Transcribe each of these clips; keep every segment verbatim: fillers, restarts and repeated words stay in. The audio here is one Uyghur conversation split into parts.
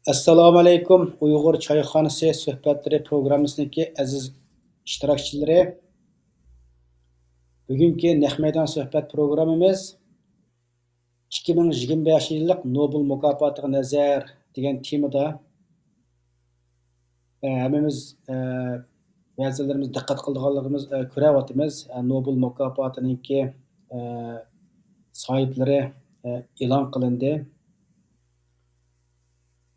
ئەسسالامۇئەلەيكۇم، ئۇيغۇر چايخانىسى سۆھبەتلىرى پروگراممىسىنىڭكى ئەزىز ئىشتىراكچىلىرى. بۈگۈنكى نەق مەيدان سۆھبەت پروگراممىمىز «ئىككى مىڭ يىگىرمە بەشىنچى يىللىق نوبېل مۇكاپاتىغا نەزەر» دېگەن تېمىدا، ئە، ھەممىمىز، ئە، بەزىلىرىمىز دىققەت قىلىدىغانلىرىمىز، ئە، كۆرەۋاتىمىز. ئە، نوبېل مۇكاپاتىنىڭكى، ئە، ساھىبلىرى، ئە، ئېلان قىلىندى.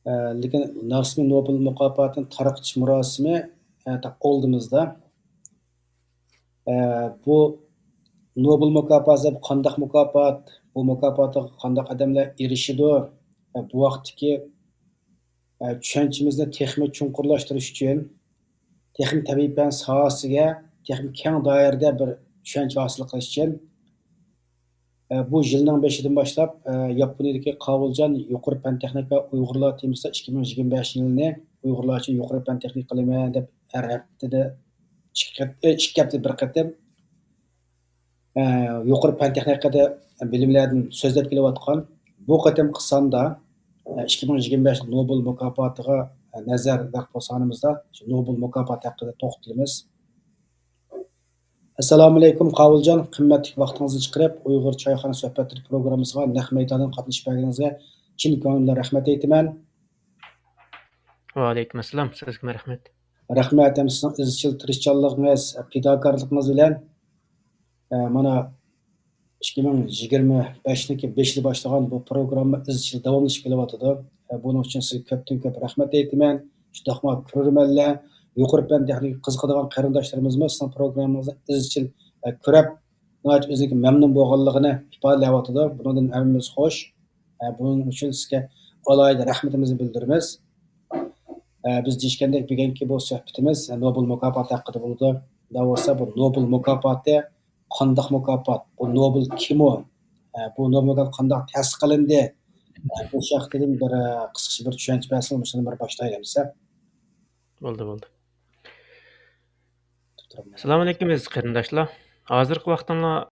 ئە، لېكىن رەسمىي نوبېل مۇكاپاتىنى تارقىتىش مۇراسىمى، ئە، تا ئالدىمىزدا. ئە، بۇ نوبېل مۇكاپاتى قانداق مۇكاپات؟ بۇ مۇكاپاتقا قانداق ئادەملەر ئېرىشىدۇ؟ ئە، بۇ ھەقتىكى، ئە، چۈشەنچىمىزنى تېخىمۇ چوڭقۇرلاشتۇرۇش ئۈچۈن، تېخىمۇ تەبىئىي پەن ساھەسىگە تېخىمۇ كەڭ دائىرىدە بىر چۈشەنچە ھاسىل قىلىش ئۈچۈن، ئە، بۇ يىلنىڭ بېشىدىن باشلاپ، ئە، ياپونىيەدىكى قاۋۇلجان يۇقىرى پەن تېخنىكا ئۇيغۇرلار تېمىسىدا ئىككى مىڭ يىگىرمە بەشىنچى يىلنى ئۇيغۇرلارچە يۇقىرى پەن تېخنىكا قىلىمەن دەپ ھەر ھەپتىدە ئىككى قېت-، ئىككى ھەپتىدە بىر قېتىم، ئە، يۇقىرى پەن تېخنىكىدا بىلىملەردىن سۆزلەپ كېلىۋاتقان بۇ قېتىمقى ساندا، ئە، ئىككى مىڭ يىگىرمە بەش نوبېل مۇكاپاتىغا نەزەر دەپ سانىمىزدا شۇ نوبېل مۇكاپاتى ھەققىدە توختىلىمىز. ئەسسالامۇئەلەيكۇم، قاۋۇلجان. قىممەتلىك ۋاقتىڭىزنى چىقىرىپ، ئۇيغۇر چايخانا سۆھبەتلىرى پروگراممىسىغا نەق مەيداندىن قاتنىشىپ بەرگىنىڭىزگە چىن كۆڭلۈمدىن رەھمەت ئېيتىمەن. ۋەئەلەيكۇم ئەسسالام. سىزگىمۇ رەھمەت. رەھمەت ھەم سىزنىڭ ئىزچىل تىرىشچانلىقىڭىز، پىداكارلىقىڭىز بىلەن، ئە، مانا، ئىككى مىڭ يىگىرمە بەشنىڭكى بېشىدا باشلىغان بۇ پروگرامما ئىزچىل داۋاملىشىپ كېلىۋاتىدۇ. ئە، بۇنىڭ ئۈچۈن سىزگە كۆپتىن كۆپ رەھمەت ئېيتىمەن. شۇنداقمۇ كۆرۈرمەنلەر، يۇقىرى پەن تېخنىكىگە قىزىقىدىغان قېرىنداشلىرىمىزمۇ سىزنىڭ پروگراممىڭىزنى ئىزچىل، ئە، كۆرۈپ، ناھايىتى ئۆزىنىڭكى مەمنۇن بولغانلىقىنى ئىپادىلەۋاتىدۇ. بۇنىڭدىن ھەممىمىز خۇش. ئە، بۇنىڭ ئۈچۈن سىزگە ئالاھىدە رەھمىتىمىزنى بىلدۈرىمىز. ئە، بىز دېيىشكەندەك، بۈگۈنكى بۇ سۆھبىتىمىز نوبېل مۇكاپاتى ھەققىدە بولىدۇ. دەۋاتسا، بۇ نوبېل مۇكاپاتى قانداق مۇكاپات؟ بۇ نوبېل كىم ئۇ؟ ئە، بۇ نوبېل مۇكاپاتى قانداق تەسىس قىلىندى؟ ئە، بۇ ھەقتىدىن بىر، ئە، قىسقىچە بىر چۈشەنچە بەرسىڭىز، مۇشۇنى بىر باشلايلى دېسە. بولدى، بولدى. ئەسسالامۇئەلەيكۇم، ئەزىز قېرىنداشلار. ھازىرقى ۋاقتىڭلار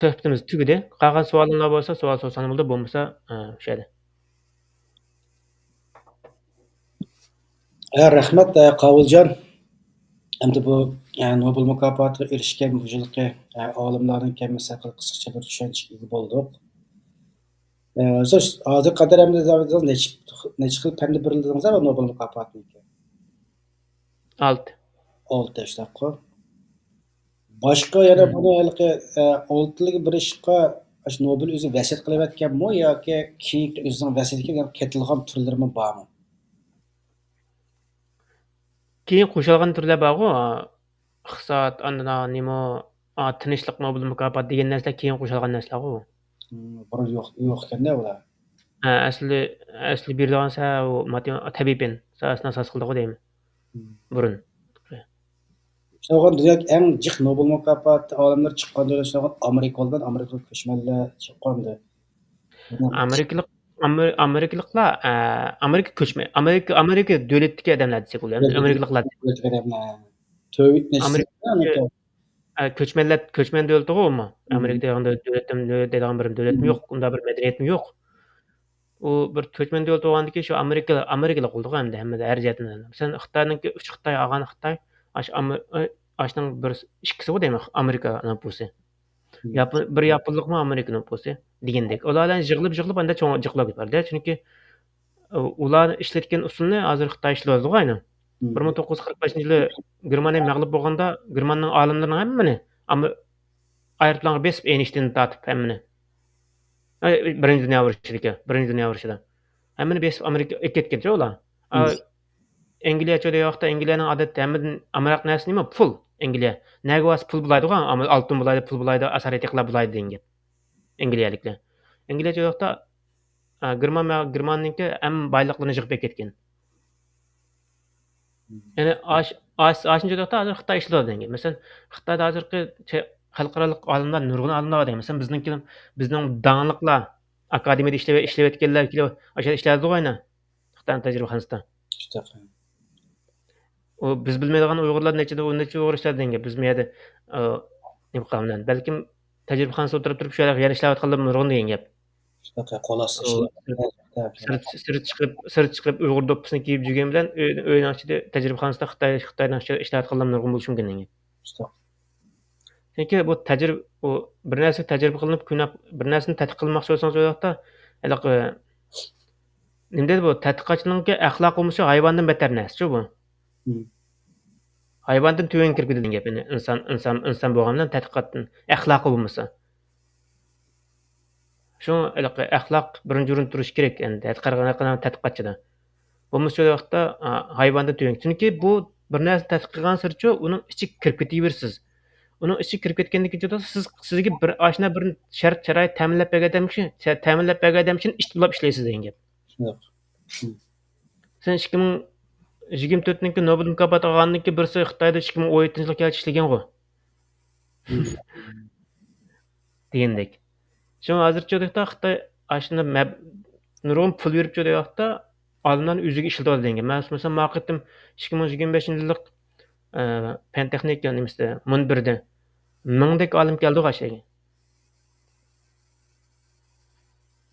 سۆھبىتىمىز تۈگىدى. قالغان سوئالىڭلار بولسا، سوئال سورىساڭلار بولىدۇ، بولمىسا، ئە، شۇ يەردە. ھە، رەھمەت، ئە، قاۋۇلجان. ئەمدى بۇ، ئە، نوبېل مۇكاپاتىغا ئېرىشكەن بۇ يىلقى، ئە، ئالىملارنىڭ ھەممىسى ھەققىدە قىسقىچە بىر چۈشەنچىگە ئىگە بولدۇق. ئە، سىز ھازىرغا قەدەر ئەمدى نەچچە، نەچچە خىل پەندە بېرىلدىڭىز نوبېل مۇكاپاتىنىڭكى؟ ئالتە. ئالتە ئىشتاققۇ. باشقا يەنە بۇنى ھېلىقى، ئە، ئالتىلىگە بېرىشقا ئاشۇ نوبېل ئۆزى ۋەسىيەت قىلىۋەتكەنمۇ ياكى كېيىنكى ئۆزىنىڭ ۋەسىيىتىگە قېتىلغان تۈرلىرىمۇ بارمۇ؟ كېيىن قوشۇلغان تۈرلەر بارغۇ، ئىقتىساد، ئاندىن نېمە، تىنچلىق نوبېل مۇكاپاتى دېگەن نەرسىلەر كېيىن قوشۇلغان نەرسىلەرغۇ. بۇرۇن يوق، يوق ئىكەن-دە ئۇلار. ھە، ئەسلى، ئەسلى بېرىدىغان سەۋەبى تەبىئىي پەن ساھەسىنى ئاساس قىلدىغۇ دەيمەن. بۇرۇن. شۇڭا دۇنيادىكى ئەڭ جىق نوبېل مۇكاپاتى ئالىملىرى چىققان دۆلەت شۇڭا ئامېرىكا بولغان، ئامېرىكىلىق كۆچمەنلەر چىققانىدى. ئامېرىكىلىق، ئامېرىكىلىقلار، ئامېرىكا كۆچمەن، ئامېرىكا، ئامېرىكا دۆلىتىدىكى ئادەملەر دېسەك بولىدۇ. ئامېرىكىلىقلار. كۆچمەنلەر، كۆچمەن دۆلىتىغۇ ئۇمۇ. ئامېرىكا دېگەن دۆلەت، دۆلەت دەيدىغان بىر دۆلەتمۇ يوق، ئۇنداق بىر مەدەنىيەتمۇ يوق. ئۇ بىر كۆچمەن دۆلەت بولغاندىكىن شۇ ئامېرىكا، ئامېرىكىلىق بولىدىغۇ ئەمدى ھەممە ھەر جەھەتتىن. مەسىلەن، خىتاينىڭكى ئۈچ خىتاي، ئالغان خىتاي، ئاشۇ ئاشۇنىڭ بىر ئىككىسىغۇ دەيمەن، ئامېرىكا نوپۇسى. بىر ياپونلۇقمۇ ئامېرىكا نوپۇسى دېگەندەك. ئۇلار بىلەن يىغىلىپ، يىغىلىپ ئەندە چوڭ جىقلاپ كېتىۋەردى. چۈنكى ئۇلار ئىشلەتكەن ئۇسۇلنى ھازىر خىتاي ئىشلىتىۋاتىدىغۇ ئاينى. بىر مىڭ توققۇز يۈز قىرىق بەشىنچى يىلى گېرمانىيە مەغلۇپ بولغاندا، گېرماننىڭ ئالىملىرىنىڭ ھەممىنى ئايروپىلانغا بېسىپ، ئېينشتىيندىن تارتىپ ھەممىنى. ئاي، بىرىنچى دۇنيا ئۇرۇشىدىكى، بىرىنچى دۇنيا ئۇرۇشىدا. ھەممىنى بېسىپ ئامېرىكا ئەكەتكەنچۇ ئۇلار. ئەنگلىيەچۇ دېگەن ۋاقىتتا ئەنگلىيەنىڭ ئادەتتە ھەممىدىن ئامراق نەرسە نېمە؟ پۇل. ئەنگلىيە. نەگە بارسا پۇل بولايدىغۇ، ئالتۇن بولايدۇ، پۇل بولايدۇ، ئاسارە تېقىلار بولايدۇ دېگەن گەپ. ئەنگلىيەلىكلەر. ئەنگلىيەچۇ دېگەن ۋاقىتتا، ئا، گېرمان، گېرماننىڭكى ھەممە بايلىقلىرىنى يىغىپ ئەكەتكەن. يەنى ئاش-، ئاش-، ئاشۇنچە ۋاقىتتا ھازىر خىتاي ئىشلىتىۋاتىدۇ دېگەن. مەسىلەن، خىتايدا ھازىرقى چە-، خەلقئارالىق ئالىملار، نۇرغۇن ئالىملار بار دېگەن. مەسىلەن، بىزنىڭكى، بىزنىڭ داڭلىقلار، ئاكادېمىيەدە ئىشلەۋ-، ئىشلەۋەتكەنلەر كېلىپ، ئاشۇ يەردە ئىشلەيدىغۇ ئاينا. خىتاينىڭ تەجرىبىخانىسىدا. ئۇ بىز بىلمەيدىغان ئۇيغۇرلار نەچچىدە، ئون نەچچە ئۇيغۇر ئىشلەيدۇ دېگەن گەپ. بىز بۇ يەردە، ئە، نېمە قىلغان بىلەن. بەلكىم تەجرىبىخانىسىدا ئولتۇرۇپ تۇرۇپ شۇ يەردە يەنە ئىشلەۋاتقانلار نۇرغۇن دېگەن گەپ. سىرت، سىرت چىقىپ، سىرت چىقىپ ئۇيغۇر دوپپىسىنى كىيىپ يۈرگەن بىلەن ئۆي-، ئۆينىڭ ئىچىدە تەجرىبىخانىسىدا خىتاي، خىتاينىڭ ئىچىدە ئىشلەۋاتقانلار نۇرغۇن بولۇشى مۇمكىن دېگەن گەپ. چۈنكى بۇ تەجرىبە، ئۇ بىر نەرسە تەجرىبە قىلىنىپ، كۆنەپ، بىر نەرسىنى تەتقىق قىلماقچى بولسىڭىز، ئۇ ۋاقىتتا ھېلىقى، نېمە دەيدۇ بۇ، تەتقىقاتچىنىڭكى ئەخلاقى بولمىسا، ھايۋاندىن بەتتەر نەرسىچۇ بۇ. ھايۋاندىن تۆۋەن كىرىپ كېتىدىغان گەپ، يەنى ئىنسان، ئىنسان، ئىنسان بولغان بىلەن تەتقىقاتتىن ئەخلاقى بولمىسا. شۇڭا ھېلىقى ئەخلاق بىرىنچى ئورۇندا تۇرۇشى كېرەك، ئەمدى ھەر قانداق تەتقىقاتچىدا. بولمىسا شۇ ۋاقىتتا، ئا، ھايۋاندىن تۆۋەن. چۈنكى بۇ بىر نەرسە تەتقىق قىلغانسېرىچۇ ئۇنىڭ ئىچىگە كىرىپ كېتىۋېرىسىز. ئۇنىڭ ئىچىگە كىرىپ كەتكەندىن كېيىن سىز، سىزگە بىر ئاشۇنداق بىر شەرت، شارائىت تەمىنلەپ بەرگەن ئادەم ئۈچۈن، تەمىنلەپ بەرگەن ئادەم ئۈچۈن ئىت بولاپ ئىشلەيسىز دېگەن گەپ. سەن ئىككى مىڭ يىگىرمە تۆتنىڭكى نوبېل مۇكاپاتى ئالغاندىن كېيىن بىرسى خىتايدا ئىككى مىڭ ئون يەتتىنچى يىلغا كەلگەچ ئىشلىگەنغۇ. دېگەندەك. شۇڭا ھازىرچۇ دېگەن ۋاقىتتا خىتاي ئاشۇنداق مەب-، نۇرغۇن پۇل بېرىپچۇ دېگەن ۋاقىتتا ئالىملارنى ئۆزىگە ئىشلىتىۋاتىدۇ دېگەن گەپ. مەن مەسىلەن، ما قېتىم ئىككى مىڭ يىگىرمە بەشىنچى يىللىق، ئە، پەن تېخنىكا نېمىسىدە، مۇنبىرىدە مىڭدەك ئالىم كەلدىغۇ ئاشۇ يەرگە.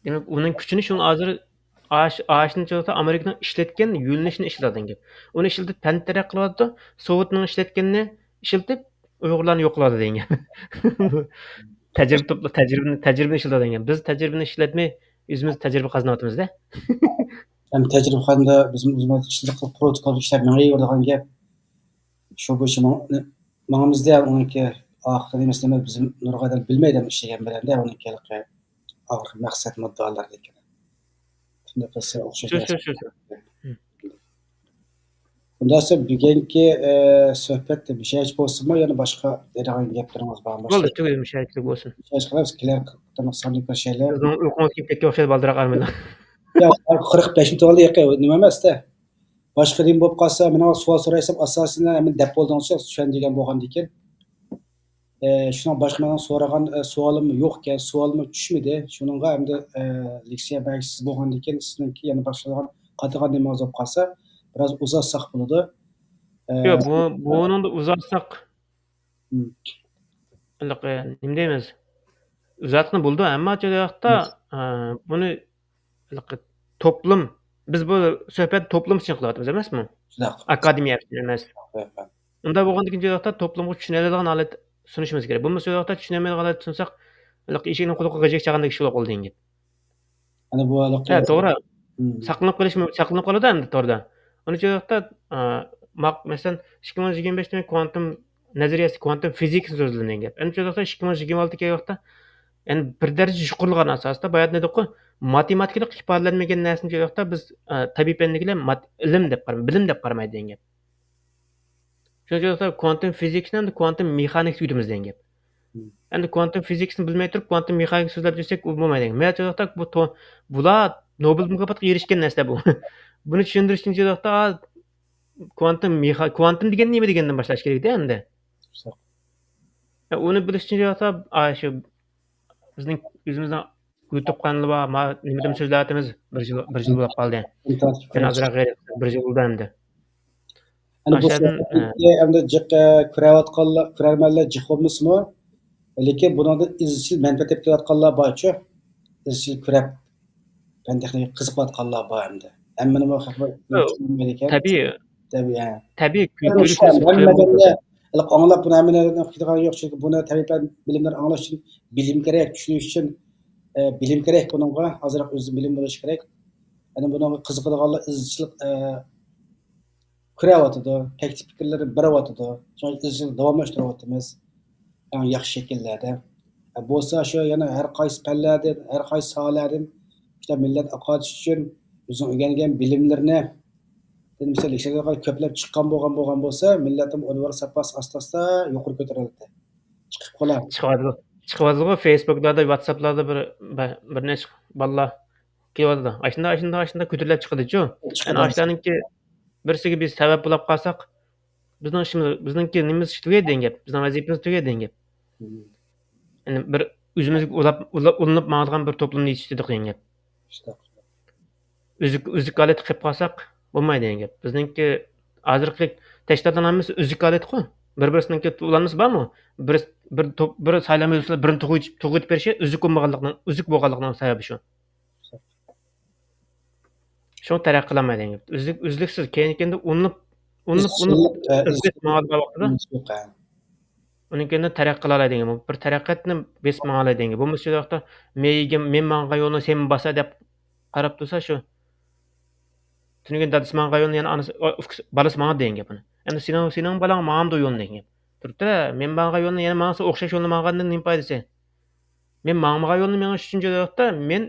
دېمەك، ئۇنىڭ كۈچىنى شۇڭا ھازىر ئاش-، ئاشۇنى ئامېرىكىنىڭ ئىشلەتكەن يۆنىلىشىنى ئىشلىتىدىغان گەپ. ئۇنى ئىشلىتىپ پەن تەرەققىي قىلىۋاتىدۇ، سوۋېتنىڭ ئىشلەتكىنىنى ئىشلىتىپ ئۇيغۇرلارنى يوق قىلىۋاتىدۇ دېگەن گەپ. تەجرىبە توپلا-، تەجرىبىنى، تەجرىبىنى ئىشلىتىدىغان گەپ. بىز تەجرىبىنى ئىشلەتمەي ئۆزىمىز تەجرىبە قازىنىۋاتىمىز-دە. ھەم تەجرىبىخانىدا بىزمۇ ئۆزىمىز ئىشلىتىپ پروتوكول ئىشلەپ مېڭىۋېرىدىغان گەپ. شۇ بويىچە ماڭ-، ماڭىمىز-دە، ئۇنىڭكى ئاخىرى نېمىسى نېمە، بىز نۇرغۇن ئادەم بىلمەيدۇ ئىشلىگەن بىلەن-دە، ئۇنىڭكى ھېلىقى ئاخىرقى مەقسەت مۇددىئالار لېكىن. شۇنداق قىلسا ئوخشاش شۇ، شۇ، نەرسە. شۇ، شۇ. ئۇنداقسا بۈگۈنكى، ئە، سۆھبەتتە مۇشۇ يەرچە بولسۇنمۇ، يەنە باشقا دەيدىغان گەپلىرىڭىز بارمۇ؟ بولدى، تۈگىدى، مۇشۇ يەرچىلىك بولسۇن. مۇشۇ يەرچە قىلىمىز، كېلەر قېتىملىق ساندا كۆرۈشەيلى. سىزنىڭ ئۇيقۇڭىز كېلىپ كەتكەن ئوخشايدۇ، بالدۇراق ئارمىنىڭ. ياق، قىرىق بەش مىنۇت بولدى، يېقى، نېمە ئەمەس-دە. باشقا نېمە بولۇپ قالسا، مېنىڭ سوئال سورايسام، ئاساسىي ھەممىنى دەپ بولدىڭىز، چۈشەندىگەن بولغاندىكىن. ئە، شۇنىڭ باشقا مېنىڭ سورىغان، ئە، سوئالىم يوق ئىكەن، سوئالمۇ چۈشمىدى. شۇنىڭغا ئەمدى، ئە، لېكسىيە بەرگۈچى سىز بولغاندىكىن، سىزنىڭكى يەنە باشقا سورىغان، قاتىغان نېمىڭىز بولۇپ قالسا، بىراز ئۇزاتساق بولىدۇ. ئە، ياق، بۇ، بۇنىڭدا ئۇزاتساق، ھېلىقى، نېمە دەيمىز؟ ئۇزارتقىلى بولىدۇ، ئەمما شۇ ۋاقىتتا، ئە، بۇنى ھېلىقى توپلۇم، بىز بۇ سۆھبەتنى توپلۇم ئۈچۈن قىلىۋاتىمىز ئەمەسمۇ؟ شۇنداق. ئاكادېمىيە ئۈچۈن ئەمەس. ئۇنداق بولغاندىكىن شۇ ۋاقىتتا توپلۇمغا چۈشىنەلەيدىغان ھالەتتە سۇنۇشىمىز كېرەك. بولمىسا شۇ ۋاقىتتا چۈشىنەلمەيدىغان ھالەتتە سۇنساق، ھېلىقى ئىشىكنىڭ قۇلىقىغا غىجىك چالغاندەك ئىش بولۇپ قالىدۇ دېگەن گەپ. ئەنە بۇ ھېلىقى ھە، توغرا. ساقلىنىپ قېلىش، ساقلىنىپ قالىدۇ ئەمدى توردا. ئۇنىڭ ئۈچۈن ۋاقىتتا، ئا، ماق-، مەسىلەن، ئىككى مىڭ يىگىرمە بەشتىن كوانتۇم نەزەرىيەسى، كوانتۇم فىزىكىسى سۆزلىنىدۇ دېگەن گەپ. ئەمدى شۇ ۋاقىتتا ئىككى مىڭ يىگىرمە ئالتە كەلگەن ۋاقىتتا، يەنى بىر دەرىجە يۇقىرىلىغان ئاساستا، بايا دېدۇققۇ، ماتېماتىكىلىق ئىپادىلەنمىگەن نەرسىنى شۇ ۋاقىتتا بىز، ئا، تەبىئىي پەندىكىلەر مات-، ئىلىم دەپ قارىمايدۇ، بىلىم دەپ قارىمايدۇ دېگەن گەپ. شۇنىڭ ئۈچۈن كوانتۇم فىزىكىسنى ھەمدە كوانتۇم مېخانىكىسى ئۆگىتىمىز دېگەن گەپ. مم. ئەمدى كوانتۇم فىزىكىسنى بىلمەي تۇرۇپ، كوانتۇم مېخانىكىسى سۆزلەپ يۈرسەك، ئۇ بولمايدۇ دېگەن. مەن شۇ ۋاقىتتا بۇ تو-، بۇلار نوبېل مۇكاپاتىغا ئېرىشكەن نەرسىلەر بۇ. بۇنى چۈشەندۈرۈش ئۈچۈن شۇ ۋاقىتتا، ئا، كوانتۇم مېخا-، كوانتۇم دېگەن نېمە دېگەندىن باشلاش كېرەك-دە ئەمدى. يا، ئۇنى بىلىش ئۈچۈن شۇ ۋاقىتتا، ئا، شۇ بىزنىڭ ئۆزىمىزنىڭ يۇتۇب قانىلى بار، ما-، نېمىدىمۇ سۆزلەۋاتىمىز، بىر يىل، بىر يىل بولاپ قالدى. يەنە ئازراق غەيرەت، بىر يىل بولدى ئەمدى. ئەمدى بۇ ئاشۇ يەردىن، سۆھبەتتىكى ئەمدى جىق، ئە، كۆرەۋاتقانلار، كۆرەرمەنلەر جىق بولمىسىمۇ، لېكىن بۇنىڭدىن ئىزچىل مەنپەئەت ئېلىپ كېلىۋاتقانلار بارچۇ، ئىزچىل كۆرەپ، پەن تېخنىكىگە قىزىقىۋاتقانلار بار ئەمدى. ھەممىنىمۇ خەق بىر يو، تەبىئىي. تەبىئىي، ھە. تەبىئىي، كۆ-، كۆرۈش ھەممە نېسىپ قىلىدۇ. ئاڭلاپ بۇنى ھەممە نەرسىنى ئۇقىدىغان يوق، چۈنكى بۇنى تەبىئىي پەن بىلىملىرى ئاڭلاش ئۈچۈن بىلىم كېرەك، چۈشىنىش ئۈچۈن، ئە، بىلىم كېرەك بۇنىڭغا، ئازراق ئۆزىدىن بىلىم بولۇشى كېرەك. يەنى بۇنىڭغا قىزىقىدىغانلار ئىزچىل، ئە، كۆرۈۋاتىدۇ، تەكلىپ پىكىرلىرىنى بېرىۋاتىدۇ. شۇڭا ئىزچىل داۋاملاشتۇرۇۋاتىمىز. ئەڭ ياخشى شەكىللەردە. بولسا شۇ يەنە ھەر قايسى پەنلەردىن، ھەر قايسى ساھەلەردىن شۇنداق مىللەت ئاقارتىش ئۈچۈن ئۆزىنىڭ ئۆگەنگەن بىلىملىرىنى، مىسال، لېكسىيەلەرگە كۆپلەپ چىققان بولغان، بولغان بولسا، مىللەتنىڭ ئۇنىۋېرسال ساپاسى ئاستا-ئاستا يۇقىرى كۆتۈرۈلدى. چىقىپ قالار. چىقىۋاتىدۇ. چىقىۋاتىدۇغۇ، فېيسبۇكلاردا، ۋاتساپلاردا بىر، بىر، بىر نەچچە بالىلار كېلىۋاتىدۇ. ئاشۇنداق، ئاشۇنداق، ئاشۇنداق كۆتۈرۈلۈپ چىقىدىچۇ. چىقىدۇ. ئەنە ئاشۇلارنىڭكى بىرسىگە بىز سەۋەب بولاپ قالساق، بىزنىڭ ئىشىمىز، بىزنىڭكى نېمىمىز تۈگەيدۇ دېگەن گەپ، بىزنىڭ ۋەزىپىمىز تۈگەيدۇ دېگەن گەپ. مم. يەنى بىر ئۆزىمىزگە ئۇلاپ، ئۇلا-، ئۇلىنىپ ماڭىدىغان بىر توپلۇمنى يېتىشتۈردۇق دېگەن گەپ. شۇنداق. ئۈزۈك، ئۈزۈك ھالەتتە قېلىپ قالساق بولمايدۇ دېگەن گەپ. بىزنىڭكى ھازىرقى تەشكىلاتلارنىڭ ھەممىسى ئۈزۈك ھالەتتىغۇ. بىر-، بىرسىنىڭكى ئۇلانمىسى بارمۇ؟ بىر، بىر توپ، بىر سايلام ئۆتسىلا بىرىنى تۇغۇۋېتىپ، تۇغۇۋېتىپ بېرىشى ئۈزۈك بولمىغانلىقنىڭ، ئۈزۈك بولغانلىقنىڭ سەۋەبى شۇ. شۇڭا تەرەققىي قىلالمايدۇ دېگەن گەپ. ئۈزلۈك-، ئۈزلۈكسىز، كەينى-كەينىدىن ئۇلىنىپ، ئۇلىنىپ، ئۇلىنىپ، ئىزچىل، ئە، ئىزچىل ئىزچىل ماڭىدىغان ۋاقتىدا ئىزچىل، ئە. ئۇنىڭ كەينىدىن تەرەققىي قىلالايدىغان گەپ. بىر تەرەققىياتنى بېسىپ ماڭالايدىغان گەپ. بولمىسا شۇ ۋاقىتتا مەن، مەن ماڭغان يولنى سەن باسا دەپ قاراپ تۇرسا شۇ. تۈنۈگۈن دادىسى ماڭغان يولنى يەنە ئانىسى، ئۇكىسى، بالىسى ماڭىدۇ دېگەن گەپ ئۇنى. ئەمدى سېنىڭ، سېنىڭ بالاڭ ماڭامدۇ يولنى دېگەن گەپ. تۇرۇپتۇ، مەن ماڭغان يولنى يەنە ماڭسا ئوخشاش يولنى ماڭغاندىن نېمە پايدىسى؟ مەن ماڭمىغان يولنى مېڭىش ئۈچۈن شۇ ۋاقىتتا مەن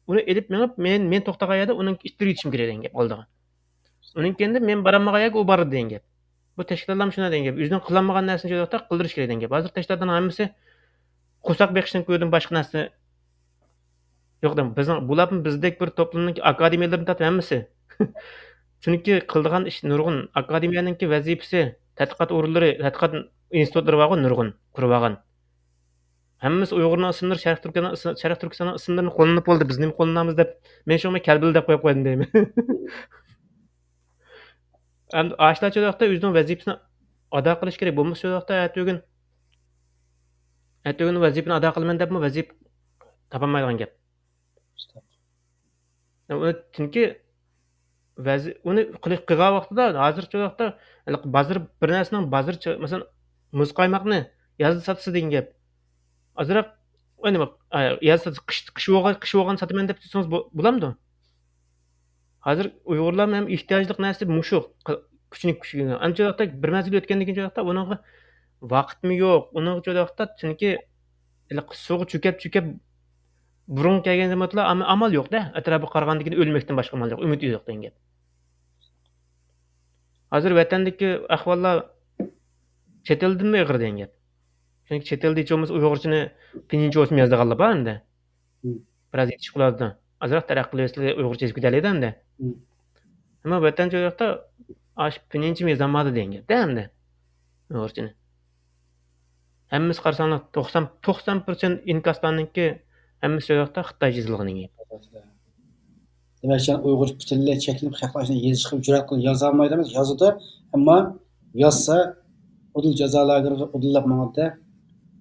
ئۇنى ئېلىپ مېڭىپ، مەن، مەن توختىغان يەردە ئۇنىڭ ئىتتىرىپ يېتىشىم كېرەك دېگەن گەپ ئالدىغا. ئۇنىڭ كەينىدىن مەن بارالمىغان يەرگە ئۇ بارىدۇ دېگەن گەپ. بۇ تەشكىلاتلارمۇ شۇنداق دېگەن گەپ. ئۆزىنىڭ قىلالمىغان نەرسىنى شۇ ۋاقىتتا قىلدۇرۇش كېرەك دېگەن گەپ. ھازىر تەشكىلاتلارنىڭ ھەممىسى قورساق بېقىشتىن كۆردۈم، باشقا نەرسە يوق دەيمەن. بىزنىڭ، بۇلار بىزدەك بىر توپلۇمنىڭ ئاكادېمىيەلىرىدىن تارتىپ ھەممىسى. چۈنكى قىلىدىغان ئىش نۇرغۇن. ئاكادېمىيەنىڭكى ۋەزىپىسى، تەتقىقات ئورۇنلىرى، تەتقىقات ئىنستىتۇتلىرى بارغۇ نۇرغۇن، قۇرۇۋالغان. ھەممىسى ئۇيغۇرنىڭ ئىسىملىرى، شەرقىي تۈركىستاننىڭ ئىسىم-، شەرقىي تۈركىستاننىڭ ئىسىملىرىنى قوللىنىپ بولدى، بىز نېمە قوللىنامىز دەپ، مەن شۇڭا كەلبىلى دەپ قويۇپ قويدۇم دەيمەن. ئەمدى ئاشۇلار شۇ ۋاقىتتا ئۆزىنىڭ ۋەزىپىسىنى ئادا قىلىش كېرەك. بولمىسا شۇ ۋاقىتتا ئەتىگۈن، ئەتىگۈن ۋەزىپىنى ئادا قىلىمەن دەپمۇ ۋەزىپە تاپالمايدىغان گەپ. ئۇنى چۈنكى ۋەزى-، ئۇنى قىلىش، قىلغان ۋاقتىدا، ھازىرچە ۋاقىتتا بازار، بىر نەرسىنىڭ بازىرى چى-، مەسىلەن، مۇز قايماقنى يازدا ساتىسىز دېگەن گەپ. ئازراق، ئەنە، يازدا ساتىسىز، قىش، قىش بولغان، قىش بولغان ساتىمەن دەپ تۇرسىڭىز بو-، بولامدۇ؟ ھازىر ئۇيغۇرلارنىڭ ھەم ئېھتىياجلىق نەرسىسى مۇشۇ، قى-، كۈچىنى، كۈچىنى. ئانچە ۋاقىتتا بىر مەزگىل ئۆتكەندىن كېيىن شۇ ۋاقىتتا ئۇنىڭغا ۋاقىتمۇ يوق. ئۇنىڭغا شۇ ۋاقىتتا چۈنكى ھېلىقى سۇغا چۆكۈپ، چۆكۈپ بۇرۇنغا كەلگەن زاماندا ئام-، ئامال يوق-دە. ئەتراپىغا قارىغاندىن كېيىن ئۆلمەكتىن باشقا ئامال يوق، ئۈمىد يوق دېگەن گەپ. ھازىر ۋەتەندىكى ئەھۋاللار چەت ئەلدىنمۇ ئېغىر دېگەن گەپ. چۈنكى چەت ئەلدە ھېچ بولمىسا ئۇيغۇرچىنى پىنيىنچى بولسىمۇ يازىدىغانلار بار ئەمدى. مم. بىراز يېتىشىپ قالىدۇ. ئازراق تەرەققىي قىلىۋەتسىلە ئۇيغۇرچە يېزىپ كېتەلەيدۇ ئەمدى. مم. ئەمما ۋەتەن شۇ ۋاقىتتا ئاشۇ پىنيىنچى مىزامادا دېگەن گەپتە ئەمدى. ئۇيغۇرچىنى. ھەممىسى قارىساڭلار توقسان، توقسان پىرسەنت ئىنكاسلارنىڭكى ھەممىسى شۇ ۋاقىتتا خىتايچە يېزىلغان دېگەن گەپ. دېمەك، سەن ئۇيغۇرچە پۈتۈنلەي چەكلىنىپ، خەقلەر ئىچىدە يېزىشقا جۈرئەت قىلىپ يازالمايدۇ ئەمەس، يازىدۇ. ئەمما يازسا، ئۇدۇل جازا لاگېرىغا ئۇدۇللاپ ماڭىدۇ.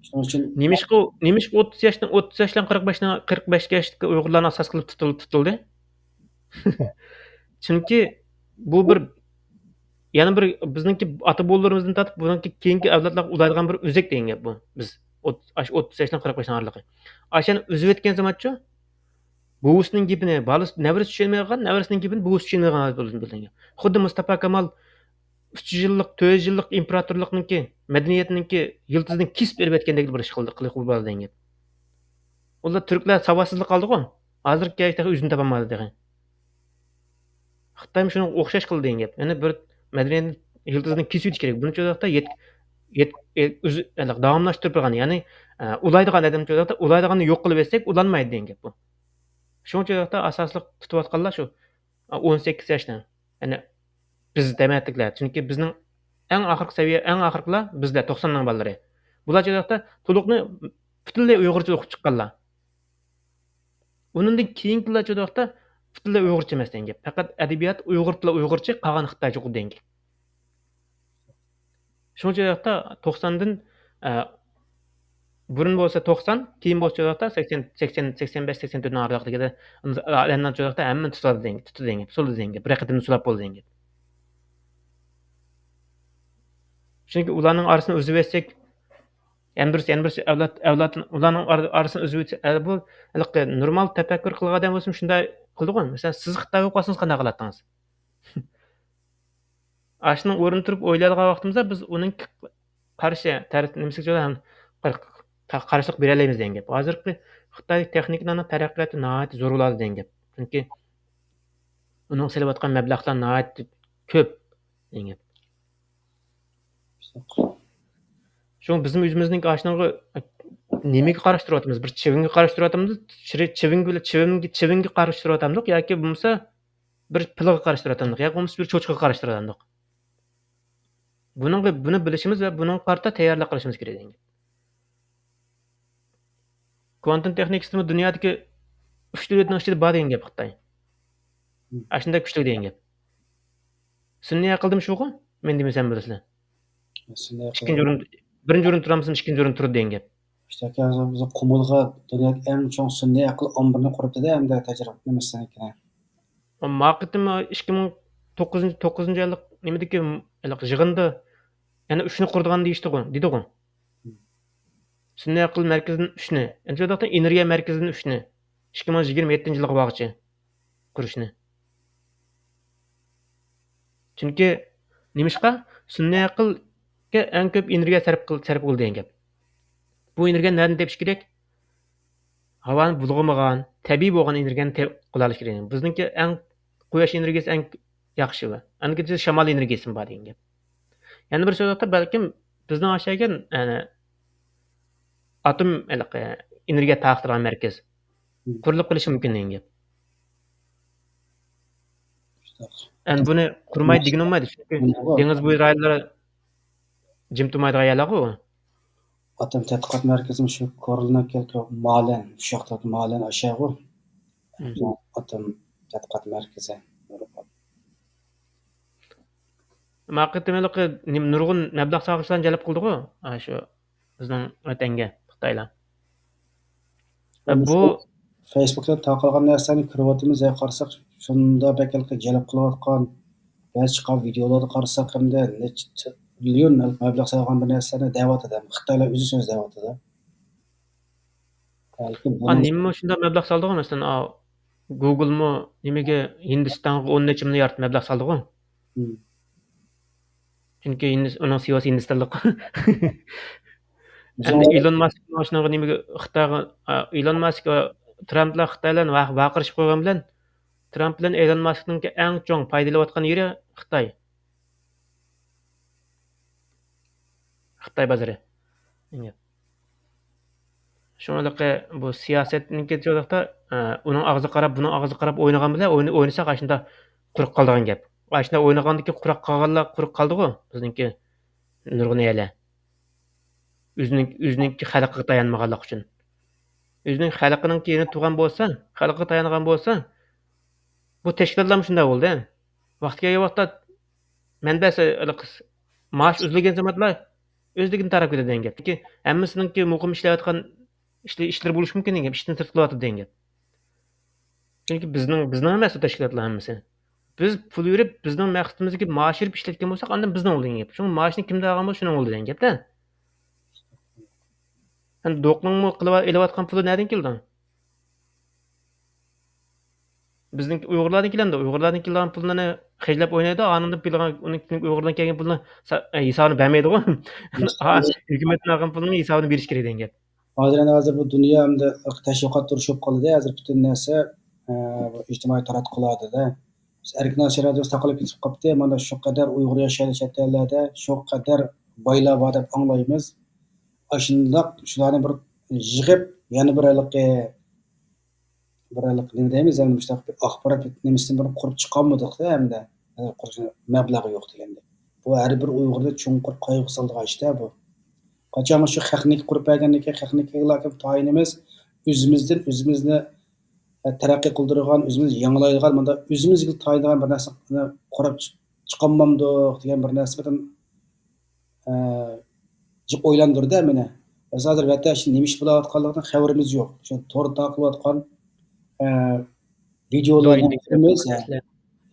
شۇنىڭ ئۈچۈن نېمىشقا، نېمىشقا ئوتتۇز ياشتىن، ئوتتۇز ياشتىن قىرىق بەشنى، قىرىق بەشكە ياشتىكى ئۇيغۇرلارنى ئاساس قىلىپ تۇتۇل-، تۇتۇلدى؟ چۈنكى بۇ بىر، يەنە بىر بىزنىڭكى ئاتا بوۋىلىرىمىزدىن تارتىپ بۇنىڭكى كېيىنكى ئەۋلادلارغا ئۇلايدىغان بىر ئۆزەك دېگەن گەپ بۇ. بىز ئوت-، ئاشۇ ئوتتۇز ياشتىن قىرىق بەشنىڭ ئارىلىقى. ئاشۇنى ئۈزۈۋەتكەن زامانچۇ، بوۋىسىنىڭ گېپىنى بالىسى، نەۋرىسى چۈشەنمەيدىغان، نەۋرىسىنىڭ گېپىنى بوۋىسى چۈشەنمەيدىغان ھالەت بولدى بىلدىڭ. خۇددى مۇستاپا كامال ئۈچ يۈز يىللىق، تۆت يۈز يىللىق ئىمپېراتورلۇقنىڭكى، مەدەنىيەتنىڭكى يىلتىزىنى كېسىپ ئېلىۋەتكەندەك بىر ئىش قىلدى، قىلىپ بولدى دېگەن گەپ. ئۇلار تۈركلەر ساۋاتسىزلىق قالدىغۇ، ھازىرغىچە تېخى ئۆزىنى تاپالمىدى تېخى. خىتايمۇ شۇنىڭغا ئوخشاش قىلدى دېگەن گەپ. يەنى بىر مەدەنىيەتنى يىلتىزىدىن كېسىۋېتىش كېرەك. بۇنى شۇ ۋاقىتتا يەت-، يەت-، ئۆز-، داۋاملاشتۇرۇپ بېرىدىغان، يەنى، ئە، ئۇلايدىغان ئادەمنى شۇ ۋاقىتتا ئۇلايدىغاننى يوق قىلىۋەتسەك ئۇلانمايدۇ دېگەن گەپ بۇ. شۇڭا شۇ ۋاقىتتا ئاساسلىق تۇتۇۋاتقانلار شۇ ئون سەككىز ياشنى. يەنى بىز دېمەتتىكلەر. چۈنكى بىزنىڭ ئەڭ ئاخىرقى سەۋىيە، ئەڭ ئاخىرقىلار بىزلەر، توقساننىڭ بالىلىرى. بۇلار شۇ ۋاقىتتا تولۇقنى پۈتۈنلەي ئۇيغۇرچە ئوقۇپ چىققانلار. ئۇنىڭدىن كېيىنكىلەر شۇ ۋاقىتتا پۈتۈنلەي ئۇيغۇرچە ئەمەس دېگەن گەپ. پەقەت ئەدەبىيات ئۇيغۇر تىلى ئۇيغۇرچە، قالغان خىتايچە دېگەن گەپ. شۇڭا شۇ ۋاقىتتا توقساندىن، ئە، بۇرۇن بولسا توقسان، كېيىن بولسا شۇ ۋاقىتتا سەكسەن، سەكسەن، سەكسەن بەش، سەكسەن تۆتنىڭ ئارىلىقىدىكىدە ئادەملەر شۇ ۋاقىتتا ھەممىنى تۇتىدۇ دېگەن، تۇتىدۇ دېگەن گەپ، سولىدى دېگەن گەپ، بىر قېتىمدا سولاپ بولدى دېگەن گەپ. چۈنكى ئۇلارنىڭ ئارىسىنى ئۈزۈۋەتسەك، يەنە بىرسى، يەنە بىرسى ئەۋلاد، ئەۋلاد، ئۇلارنىڭ ئار-، ئارىسىنى ئۈزۈۋەتسە، ئە، بۇ ھېلىقى نورمال تەپەككۇر قىلغان ئادەم بولسىمۇ شۇنداق قىلىدىغۇ. مەسىلەن، سىز خىتاي بولۇپ قالسىڭىز قانداق قىلاتتىڭىز؟ ئاشۇنىڭ ئورنىدا تۇرۇپ ئويلايدىغان ۋاقتىمىزدا بىز ئۇنىڭ قارشى تەرەپ نېمىسىگە قار-، قارشىلىق بېرەلەيمىز دېگەن گەپ. ھازىرقى خىتاي تېخنىكىنىڭ تەرەققىياتى ناھايىتى زور بولىدۇ دېگەن گەپ. چۈنكى ئۇنىڭ سېلىۋاتقان مەبلەغلەر ناھايىتى كۆپ دېگەن گەپ. شۇڭا بىزمۇ ئۆزىمىزنىڭ ئاشۇنىڭغا نېمىگە قارشى تۇرۇۋاتىمىز؟ بىر چىۋىنگە قارشى تۇرۇۋاتامدۇ؟ چىرى-، چىۋىنگە بىلەن، چىۋىنگە، چىۋىنگە قارشى تۇرۇۋاتامدۇق ياكى بولمىسا بىر پىلغا قارشى تۇرۇۋاتامدۇق ياكى بولمىسا بىر چوچقىغا قارشى تۇرۇۋاتامدۇق؟ بۇنىڭغا، بۇنى بىلىشىمىز ۋە بۇنىڭغا قارىتا تەييارلىق قىلىشىمىز كېرەك دېگەن گەپ. كۋانتوم تېخنىكىسىمۇ دۇنيادىكى ئۈچ دۆلەتنىڭ ئىچىدە بار دېگەن گەپ خىتاي. مم. ئاشۇنداق كۈچلۈك دېگەن گەپ. سۈنئىي ئەقىلدىمۇ شۇغۇ؟ مەن دېمىسەم بىلىسىلەر. سۈنئىي ئەقىل. ئىككىنچى ئورۇن، بىرىنچى ئورۇندا تۇرامسىز، ئىككىنچى ئورۇندا تۇرىدۇ دېگەن گەپ. ئىشتەكى ھازىر بىز قۇمۇلغا دۇنيادىكى ئەڭ چوڭ سۈنئىي ئەقىل ئامبىرىنى قۇرۇپتۇ-دە، ئەمدى تەجرىبە نېمىسىنىڭكىنى. ما قېتىم ئىككى مىڭ توققۇزىنچى، توققۇزىنچى يىللىق نېمىدىكى، ھېلىقى يىغىندا يەنە ئۈچنى قۇرىدىغان دېيىشتىغۇ، دېدىغۇ. سۈنئىي ئەقىل مەركىزىدىن ئۈچنى، ئەنە شۇ ۋاقىتتا ئېنېرگىيە مەركىزىدىن ئۈچنى، ئىككى مىڭ يىگىرمە يەتتىنچى يىلغا بارغۇچە قۇرۇشنى. چۈنكى نېمىشقا؟ سۈنئىي ئەقىلگە ئەڭ كۆپ ئېنېرگىيە سەرپ قىل-، سەرپ قىلىدۇ دېگەن گەپ. بۇ ئېنېرگىيەنى نەدىن تېپىش كېرەك؟ ھاۋانى بۇلغىمىغان، تەبىئىي بولغان ئېنېرگىيەنى تېپ-، قوللاشتۇرۇش كېرەك. بىزنىڭكى ئەڭ قۇياش ئېنېرگىيەسى ئەڭ ياخشى ۋە ئەنە شامال ئېنېرگىيەسىمۇ بار دېگەن گەپ. يەنە بىر سۆز، بەلكىم بىزنىڭ ئاشۇ ئاتوم ھېلىقى ئېنېرگىيە تارقىتىدىغان مەركەز قۇرۇلۇپ قېلىشى مۇمكىن دېگەن گەپ. ئەنە بۇنى قۇرمايدۇ دېگىلى بولمايدۇ، چۈنكى دېڭىز بويى رايونلىرى جىم تۇرمايدىغان يەرلەرغۇ. ئاتوم تەتقىقات مەركىزىمۇ شۇ كورلىنىڭكى مالەن، شۇ ياقتا مالەن ئاشاغۇ. مم. ئاتوم تەتقىقات مەركىزى. ما قېتىم ھېلىقى نېمە، نۇرغۇن مەبلەغ سالغۇچىلارنى جەلپ قىلدىغۇ، ئاشۇ بىزنىڭ ۋەتەنگە خىتايلار. بۇ فېيسبۇكتا تارقالغان نەرسىلەرنى كۆرۈۋاتىمىز، ھە، قارىساق، شۇنداق بەك ھېلىقى جەلپ قىلىۋاتقان، بەزى چىققان ۋىدىيولاردا قارىساق، ھەمدە نەچچە تىرىليون مەبلەغ سالغان بىر نەرسىلەرنى دەۋاتىدۇ. خىتايلار ئۆزى سۆزلەۋاتىدۇ. بەلكىم بۇنىڭ نېمىمۇ شۇنداق مەبلەغ سالدىغۇ، مەسىلەن، ئا، گۇگلمۇ نېمىگە، ھىندىستانغا ئون نەچچە مىليارد مەبلەغ سالدىغۇ. مم. چۈنكى ھىندىس-، ئۇنىڭ سىياسىي ھىندىستانلىق. ئەمدى ئىلون ماسك شۇنىڭغا نېمىگە، خىتايغا، ئا، ئىلون ماسك، ئا، ترامپلار خىتايلارنى ۋا-، ۋارقىرىشىپ قويغان بىلەن، ترامپ بىلەن ئىلون ماسكنىڭكى ئەڭ چوڭ پايدا ئېلىۋاتقان يېرى خىتاي. خىتاي بازىرى. شۇڭا بۇ سىياسەتنىڭكى شۇنداقتا، ئە، ئۇنىڭ ئاغزىغا قاراپ، بۇنىڭ ئاغزىغا قاراپ ئوينىغان بىلەن ئوينا-، ئوينىساق، ئاشۇنداق قۇرۇق قالىدىغان گەپ. ئاشۇنداق ئوينىغاندىكى قۇرۇق قالغانلار قۇرۇق قالدىغۇ، بىزنىڭكى نۇرغۇن يەرلەر. ئۆزىنىڭ، ئۆزىنىڭكى خەلقىگە تايانمىغانلىقى ئۈچۈن. ئۆزىنىڭ خەلقىنىڭكى يېنىدا تۇرغان بولسا، خەلقىگە تايانغان بولسا، بۇ تەشكىلاتلارمۇ شۇنداق بولدى. ۋاقتى كەلگەن ۋاقىتتا مەنبەسى، مائاش ئۈزۈلگەن زامانلار ئۆزلۈكىدىن تاراپ كېتىدۇ دېگەن گەپ. چۈنكى ھەممىسىنىڭكى مۇقىم ئىشلەۋاتقان ئىشلىرى، ئىشلىرى بولۇشى مۇمكىن دېگەن گەپ. ئىشتىن سىرت قىلىۋاتىدۇ دېگەن گەپ. چۈنكى بىزنىڭ، بىزنىڭ ئەمەس ئۇ تەشكىلاتلار ھەممىسى. بىز پۇل بېرىپ، بىزنىڭ مەقسىتىمىزدىكى مائاش بېرىپ ئىشلەتكەن بولساق، ئاندىن بىزنىڭ ئۇ دېگەن گەپ. شۇڭا مائاشنى كىمدىن ئالغان بولسا، شۇنىڭ ئۇ دېگەن گەپتە. ئەمدى دوقنىڭمۇ قىلىۋ-، ئېلىۋاتقان پۇلى نەدىن كېلىدۇ؟ بىزنىڭ ئۇيغۇرلاردىن كېلەمدۇ؟ ئۇيغۇرلاردىن كېلىدىغان پۇللارنى خەجلەپ ئوينايدۇ، ئانىڭدىن كېلىدىغان، ئۇنىڭ كېيىن ئۇيغۇرلاردىن كەلگەن پۇلنى سا-، ئە، ھېسابىنى بەرمەيدىغۇ. ھا، ھۆكۈمەتتىن ئالغان پۇلنىڭ ھېسابىنى بېرىش كېرەك دېگەن گەپ. ھازىر ئەنە ھازىر بۇ دۇنيا ئەمدى تەشۋىقات تۇرۇشۇپ قالدى. ھازىر پۈتۈن نەرسە، ئە، بۇ ئىجتىمائىي تاراتقۇلاردا. بىز ئەركىن ئاسىيا رادىيوسى تاقىلىپ كېتىپ قاپتۇ. مانا شۇ قەدەر ئۇيغۇر ياشايدۇ چەت ئەللەردە، شۇ قەدەر بايلار بار دەپ ئاڭلايمىز. ئاشۇنداق شۇلارنى بىر يىغىپ، يەنە بىر ھېلىقى، بىر ھېلىقى نېمە دەيمىز، يەنە مۇشۇنداق بىر ئاخبارات نېمىسىنى بىر قۇرۇپ چىقالمىدۇق-دە ئەمدى. قۇرۇش مەبلەغ يوق دېگەندەك. بۇ ھەر بىر ئۇيغۇرنى چوڭقۇر قايغۇغا سالىدىغان ئىش-تە بۇ. قاچانغى شۇ خەقنىڭكى قۇرۇپ بەرگەندىن كېيىن، خەقنىڭكىگىلا تايىنىمىز، ئۆزىمىزدىن ئۆزىمىزنى، ئە، تەرەققىي قىلدۇرىدىغان، ئۆزىمىزنى يېڭىلايدىغان، مۇنداق ئۆزىمىزگە تايىنىدىغان بىر نەرسىنى قۇرۇپ چىق-، چىقالمامدۇق دېگەن بىر نەرسە بىردىن، ئە، جىق ئويلاندۇردى مېنى. بىز ھازىر ۋەتەن ئىچىدە نېمە ئىش بولاۋاتقانلىقىدىن خەۋىرىمىز يوق. شۇ توردا تارقىلىۋاتقان، ئە، ۋىدېئولارنى كۆرىمىز.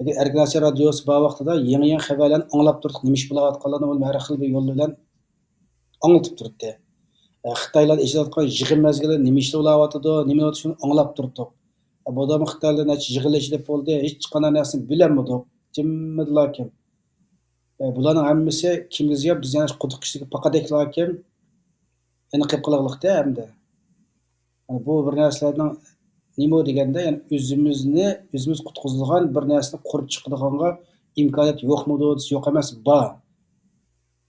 لېكىن ئەركىن ئاسىيا رادىيوسى بار ۋاقتىدا يېڭى-يېڭى خەۋەرلەرنى ئاڭلاپ تۇردۇق. نېمە ئىش بولاۋاتقانلىقىنى ئۇنى ھەر خىل بىر يول بىلەن ئاڭلىتىپ تۇردى. ئە، خىتايلار ئېچىۋاتقان يىغىن مەزگىلى نېمە ئىشلار بولاۋاتىدۇ، نېمە بولۇۋاتىدۇ، شۇنى ئاڭلاپ تۇردۇق. ئە، بۇ دەممۇ خىتايلار نەچچە يىغىن ئېچىلىپ بولدى، ھېچقانداق نەرسىنى بىلەلمىدۇق. جىممىدىلا كىم. ئە، بۇلارنىڭ ھەممىسى كىمگە زىيان؟ بىز يەنە قۇدۇق ئىچىدىكى پاقادەكلا كىم؟ ئېنىقلاپ قالايلىقتە ئەمدى. ئە، بۇ بىر نەرسىلەرنىڭ نېمە دېگەندە، يەنى ئۆزىمىزنى ئۆزىمىز قۇتقۇزىدىغان بىر نەرسىنى قۇرۇپ چىقىدىغانغا ئىمكانىيەت يوقمىدۇ دېسە يوق ئەمەس، بار.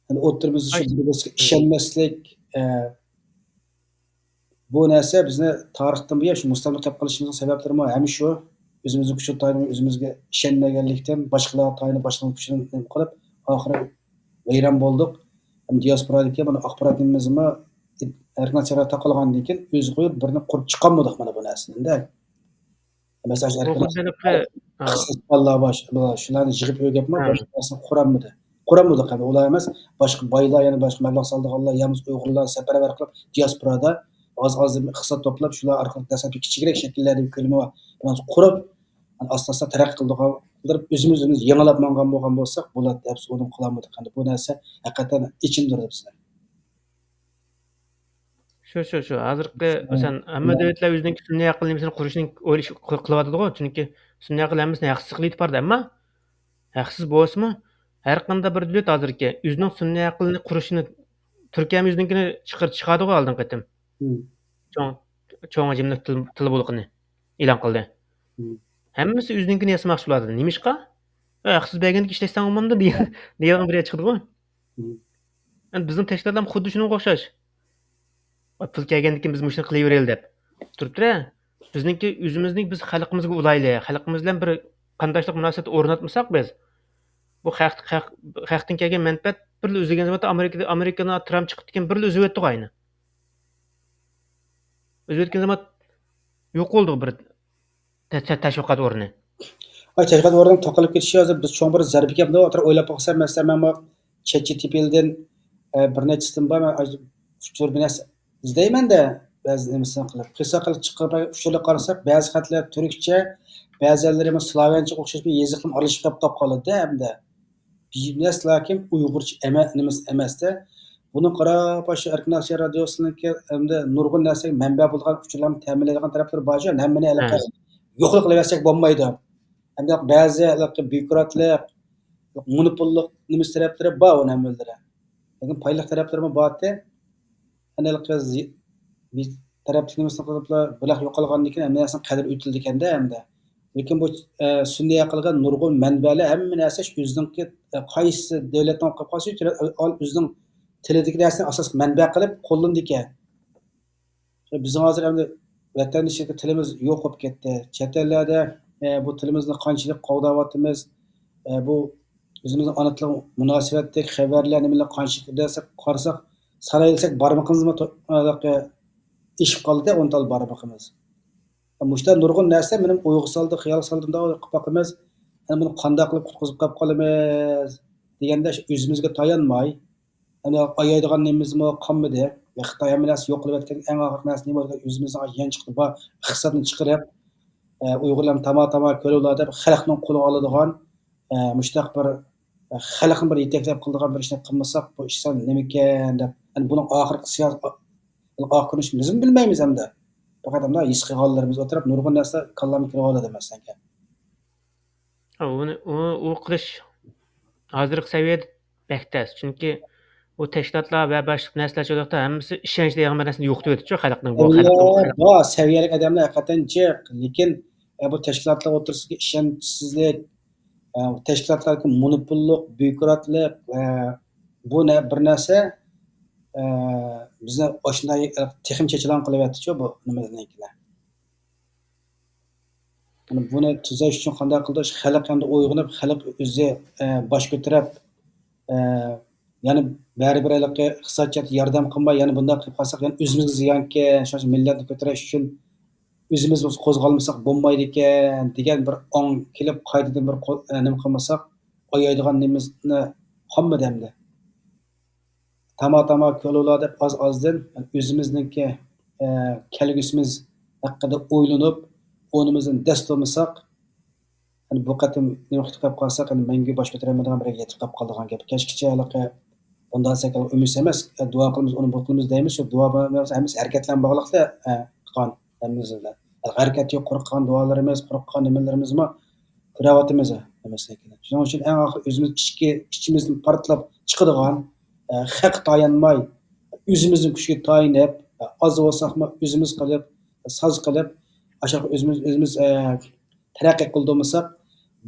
يەنى ئوتتۇرىمىزدا شۇ بىر-بىرىمىزگە ئىشەنمەسلىك، ئە، بۇ نەرسە بىزنى تارىختىن بۇيان شۇ مۇستەملىكە قىلىپ قېلىشىمىزنىڭ سەۋەبلىرىمۇ ھەم شۇ. ئۆزىمىزنىڭ كۈچىنى تايىنىمىز، ئۆزىمىزگە ئىشەنمىگەنلىكتىن، باشقىلارغا تايىنىپ، باشقىلارنىڭ كۈچىدىن نېمە قىلىپ، ئاخىرى ۋەيران بولدۇق. ھەم دىياسپورادىكى مانا ئاخبارات نېمىمىزمۇ ئەركىن ئاسىيا تاقالغاندىن كېيىن ئۆزى قويۇپ بىرنى قۇرۇپ چىقالمىدۇق مانا بۇ نەرسىدىن-دە. مەسىلەن، بۇ ئەركىن خۇددى ھېلىقى، ئىقتىسادپەنلەر بار، شۇ-، شۇلارنى يىغىپ ئۆگەپ، ھە، باشقا نەرسىنى قۇرالمىدى. قۇرالمىدۇق، يەنى ئۇلار ئەمەس، باشقا بايلار، يەنە باشقا مەبلەغ سالىدىغانلار، يالغۇز ئۇيغۇرلارنى سەپەرۋەر قىلىپ، دىياسپورادا ئاز-ئاز ئىقتىساد توپلاپ، شۇلار ئارقىلىق دەسلەپكى كىچىكرەك شەكىللەردە كۆلىمى بار، بىر نەرسە قۇرۇپ، ئاستا-ئاستا تەرەققىي قىلىدىغان قىلدۇرۇپ، ئۆزىمىز ئۆزىمىزنى يېڭىلاپ ماڭغان بولغان بولساق بولاتتى، دەپ ئۇنى قىلالمىدۇق. ئەمدى بۇ نەرسە ھەقىقەتەن ئېچىندۇردى بىزنى. شۇ، شۇ، شۇ. ھازىرقى، مەسىلەن، ھەممە دۆلەتلەر ئۆزىنىڭكى سۈنئىي ئەقىل نېمىسىنى قۇرۇشنى ئويلاش، قىل-، قىلىۋاتىدىغۇ. چۈنكى سۈنئىي ئەقىل ھەممىسىنى ھەقسىز قىلىۋېتىپ بارىدۇ. ئەمما ھەقسىز بولسىمۇ، ھەر قانداق بىر دۆلەت ھازىرقى ئۆزىنىڭ سۈنئىي ئەقلىنى قۇرۇشىنى، تۈركىيەمۇ ئۆزىنىڭكىنى چىقىر-، چىقاردىغۇ ئالدىنقى قېتىم. مم. چوڭ، چوڭ ھەجىملىك تىل، تىل بولىقىنى ئېلان قىلدى. مم. ھەممىسى ئۆزىنىڭكىنى ياسىماقچى بولۇۋاتىدۇ. نېمىشقا؟ ھەقسىز بەرگەندىكىن ئىشلەتسەڭ بولمامدۇ دېگەن، دېگەن بىرى چىقىدىغۇ. مم. ئەمدى بىزنىڭ تەشكىلاتلارمۇ خۇددى شۇنىڭغا ئوخشاش. پۇل كەلگەندىن كېيىن بىز مۇشۇنى قىلىۋېرەيلى دەپ تۇرۇپتۇ-دە. بىزنىڭكى ئۆزىمىزنى بىز خەلقىمىزگە ئۇلايلى، خەلقىمىز بىلەن بىر قانداشلىق مۇناسىۋەت ئورناتمىساق بىز، بۇ خەق، خەق، خەقتىن كەلگەن مەنپەئەت بىرلا ئۈزۈلگەن زاماندا ئامېرىكىدا، ئامېرىكىدا ترامپ چىقىپتىكەن بىرلا ئۈزۈۋەتتىغۇ ئاينى. ئۈزۈۋەتكەن زاماندا يوق بولدىغۇ بىر تە-، تە-، تەشۋىقات ئورنى. ئاي، تەشۋىقات ئورنىنىڭ تاقىلىپ كېتىشى ھازىر بىز چوڭ بىر زەربە كەپتۇ. ئوتتۇرا ئويلاپ باقسام، مەسىلەن، مەن بۇ چەت جى تى پى دىن، ئە، بىر نەچچىسىدىن بار، مەن ئۇچۇر بىر نەرسە ئىزدەيمەن-دە، بەزى نېمىسىنى قىلىپ. قىلسا قىلىپ چىقىرىپ ئۇچۇرلارغا قارىساق، بەزى خەتلەر تۈركچە، بەزىلىرى سلاۋيانچىغا ئوخشاش بىر يېزىقنىڭ ئارىلىشىپ قېلىپ قالىدۇ-دە ئەمدى. بىزنەس لاكىن ئۇيغۇرچە ئەمە-، نېمىسى ئەمەستە. بۇنىڭغا قاراپ، شۇ ئەركىن ئاسىيا رادىيوسىنىڭكى ئەمدى نۇرغۇن نەرسىگە مەنبە بولىدىغان ئۇچۇرلارنى تەمىنلەيدىغان تەرەپلىرى بار-جۇ، ھەممىنى ھېلىقى ھە. يوقلا قىلىۋەرسەك بولمايدۇ. ئەمدى بەزى ھېلىقى بيۇروكراتلىق، مونوپوللۇق نېمىسى تەرەپلىرى بار ئۇنىڭ ھەممىلىرى. لېكىن پايدىلىق تەرەپلىرىمۇ بارتى. ئەنە ھېلىقى زى-، بىر تەرەپلىك نېمىسىنى قىلىپلا بىراق يوقالغاندىن كېيىن ھەممە نەرسىنىڭ قەدرى ئۆتۈلىدىكەن-دە ئەمدى. لېكىن بۇ، ئە، سۈنئىي ئەقىلگە نۇرغۇن مەنبەلەر، ھەممە نەرسە شۇ ئۆزىنىڭكى، ئە، قايسى دۆلەتنىڭ قىلىپ قالسا، ئۆزىنىڭ تىلىدىكى نەرسىنى ئاساسلىق مەنبە قىلىپ قوللىنىدىكەن. بىزنىڭ ھازىر ئەمدى ۋەتەندە تىلىمىز يوق بولۇپ كەتتى. چەت ئەللەردە، ئە، بۇ تىلىمىزنى قانچىلىك قوغداۋاتىمىز، ئە، بۇ ئۆزىمىزنىڭ ئانا تىلىغا مۇناسىۋەتلىك خەۋەرلەر، نېمىلەر قانچىلىك دېسەك، قارىساق، سانايلىساق بارمىقىمىزمۇ تو-، ھېلىقى ئېشىپ قالدى، ئون تال بارمىقىمىز. مۇشۇنداق نۇرغۇن نەرسە مېنىڭ ئويغا سالدى، خىيال سالدى، مۇنداق قىلىپ باقىمىز. يەنە بۇنى قانداق قىلىپ قۇتقۇزۇپ قاپ قالىمىز دېگەندە، شۇ ئۆزىمىزگە تايانماي، ئايايدىغان نېمىمىزمۇ قالمىدى. خىتاي ھەممە نەرسە يوق قىلىۋەتكەن، ئەڭ ئاخىرقى نەرسە نېمە بولدى؟ ئۆزىمىزنىڭ يانچۇقىدا بار ئىقتىسادنى چىقىرىپ، ئۇيغۇرلارنى تاما تاما كۆرۈۋالار دەپ خەلقنىڭ قولىغا ئالىدىغان، مۇشۇنداق بىر خەلقنى بىر يېتەكلەپ قىلىدىغان بىر ئىشنى قىلمىساق، بۇ ئىشلار نېمىكەن دەپ، يەنى بۇنىڭ ئاخىرقى سىياسىي ئاخىرىنى بىزمۇ بىلمەيمىز ئەمدى. پەقەت ئەمدى ھېس قىلغانلىرىمىز ئولتۇرۇپ، نۇرغۇن نەرسە كاللامغا كىرىۋالىدۇ مەسىلەن. ئۇنى، ئۇ، ئۇ قىلىش ھازىرقى سەۋىيەدە بەك تەس. چۈنكى ئۇ تەشكىلاتلار ۋە باشقا نەرسىلەر چوقۇم ھەممىسى ئىشەنچ دېگەن بىر نەرسىنى يوقىتىۋېتىپتۇ خەلقنىڭ. بۇ خەلق، سەۋىيە بار، سەۋىيەلىك ئادەملەر ھەقىقەتەن جىق. لېكىن، ئە، بۇ تەشكىلاتلار ئوتتۇرىسىدىكى ئىشەنچسىزلىك، ئە، تەشكىلاتلاردىكى مونوپوللۇق، بيۇروكراتلىق، ئە، بۇ نە-، بىر نەرسە، ئە، بىزنى ئاشۇنداق تېخىمۇ چېچىلاڭ قىلىۋەتتىچۇ بۇ نېمىنىڭكىلەر. بۇنى تۈزەش ئۈچۈن قانداق قىلدى؟ خەلق ئەمدى ئويغىنىپ، خەلق ئۆزى، ئە، باش كۆتۈرۈپ، ئە، يەنە بەرىبىر ھېلىقى ئىقتىساد جەھەتتە ياردەم قىلماي، يەنە بۇنداق قىلىپ قالساق، يەنە ئۆزىمىزگە زىيانكەن، شۇنىڭ ئۈچۈن مىللەتنى كۆتۈرۈش ئۈچۈن ئۆزىمىز بولسا قوزغالمىساق بولمايدىكەن، دېگەن بىر ئاڭ كېلىپ، قايتىدىن بىر قو-، ئە، نېمە قىلمىساق، ئايايدىغان نېمىمىزنى قالمىدى ئەمدى. تاما تاما كۆرۈۋالار دەپ ئاز ئازدىن ئۆزىمىزنىڭكى، ئە، كەلگۈسىمىز ھەققىدە ئويلىنىپ، ئورنىمىزدىن دەس تۇرمىساق، يەنى بۇ قېتىم نېمە قىلىپ قالساق، يەنى مەڭگۈ باش كۆتۈرەلمەيدىغان بىر يەرگە يېتىپ قالىدىغان گەپ. كەچكىچە ھېلىقى بۇنداق دېسەك ئۈمىد ئەمەس، دۇئا قىلىمىز، ئۇنى بۇ قىلىمىز دەيمىز، شۇ دۇئا بىلەن ھەممىسى ھەرىكەت بىلەن باغلىقلىق، ئە، قىلغان ھەممىمىز بىلەن. ھەرىكەت يوق، قۇرۇق قالغان دۇئالىرىمىز، قۇرۇق قالغان نېمىلىرىمىزمۇ كۆرۈۋاتىمىز ھەممىسىنى. شۇنىڭ ئۈچۈن ئەڭ ئاخىر ئۆزىمىز ئىچكى، ئىچىمىزدىن پارتلاپ چىقىدىغان، ئە، خەققە تايانماي، ئۆزىمىزنىڭ كۈچىگە تايىنىپ، ئە، ئاز بولساقمۇ ئۆزىمىز قىلىپ، ساز قىلىپ، ئاشۇ ئۆزىمىز، ئۆزىمىز، ئە، تەرەققىي قىلدۇرمىساق،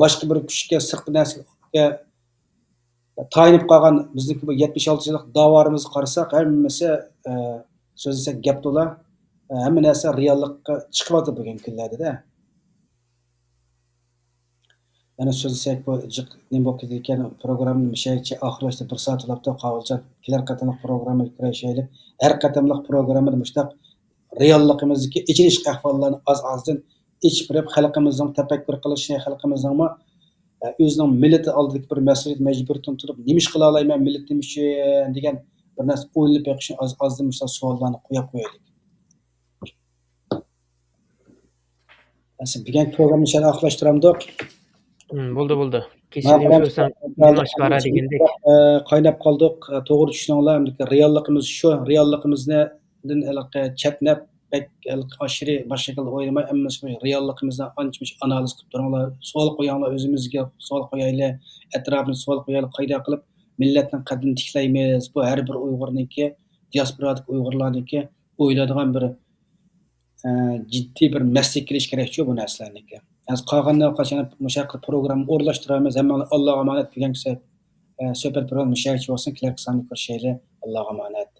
باشقا بىر كۈچكە، سىرتقى نەرسىگە تايىنىپ قالغان بىزنىڭكى بۇ يەتمىش ئالتە يىللىق داۋالىرىمىزغا قارىساق، ھەممىسى، ئە، سۆزلىسەك گەپ تولا، ئە، ھەممە نەرسە رېئاللىققا چىقىۋاتىدۇ بۈگۈنكى كۈنلەردە-دە. يەنە سۆزلىسەك، بۇ جىق نېمە بولۇپ كېتىدىكەن، پروگراممىنى مۇشۇ يەرگىچە ئاخىرلاشتۇرۇپ، بىر سائەت توپلاپتۇ، قاۋۇلجان. كېلەر قېتىملىق پروگراممىغا كۆرۈشەيلى. ھەر قېتىملىق پروگراممىدا مۇشۇنداق رېئاللىقىمىزدىكى ئېچىنىشلىق ئەھۋاللارنى ئاز-ئازدىن ئېچىپ بېرىپ، خەلقىمىزنىڭ تەپەككۇر قىلىشى، خەلقىمىزنىڭمۇ، ئە، ئۆزىنىڭ مىللىتى ئالدىدىكى بىر مەسئۇلىيەت مەجبۇرىيىتىنى تونۇپ، نېمە ئىش قىلالايمەن مىللىتىم ئۈچۈن دېگەن بىر نەرسە ئويلىنىپ بېقىشنى ئاز-ئازدىن مۇشۇنداق سوئاللارنى قويۇپ قويايلى. ئەسلى بۈگۈنكى پروگراممىنى شۇ يەردە ئاخىرلاشتۇرامدۇق؟ ھىم، بولدى، بولدى. كېسىلى يوشۇرساڭ، ئاشكارا دېگەندەك. ئە، قايناپ قالدۇق. ئە، توغرا چۈشىنىڭلار. ئەمدى رېئاللىقىمىز شۇ. رېئاللىقىمىزنى دىن ھېلىقى چەتنەپ، بەك ھېلىقى ئاشىرى باشقا شەكىلدە ئويلىماي، ھەممىمىز مۇشۇ رېئاللىقىمىزنى ئانچە-مۇنچە ئانالىز قىلىپ تۇرۇڭلار. سوئال قويۇڭلار، ئۆزىمىزگە سوئال قويايلى، ئەتراپىمىزغا سوئال قويايلى، قايداق قىلىپ مىللەتنىڭ قەدرىنى تىكلەيمىز. بۇ ھەر بىر ئۇيغۇرنىڭكى، دىياسپورادىكى ئۇيغۇرلارنىڭكى ئويلايدىغان بىر، ئە، جىددىي بىر مەسلىككە كېلىش كېرەكچۇ بۇ نەرسىلەرنىڭكى. ھازىر قالغاندا قاچان مۇشۇ يەردە پروگرامما ئورۇنلاشتۇرىمىز. ھەممىڭلار ئاللاغا ئامانەت. بۈگۈنكى سۆ-، ئە، سۆھبەت پروگرامما مۇشۇ يەرگىچە بولسۇن. كېلەركى ساندا كۆرۈشەيلى. ئاللاغا ئامانەت.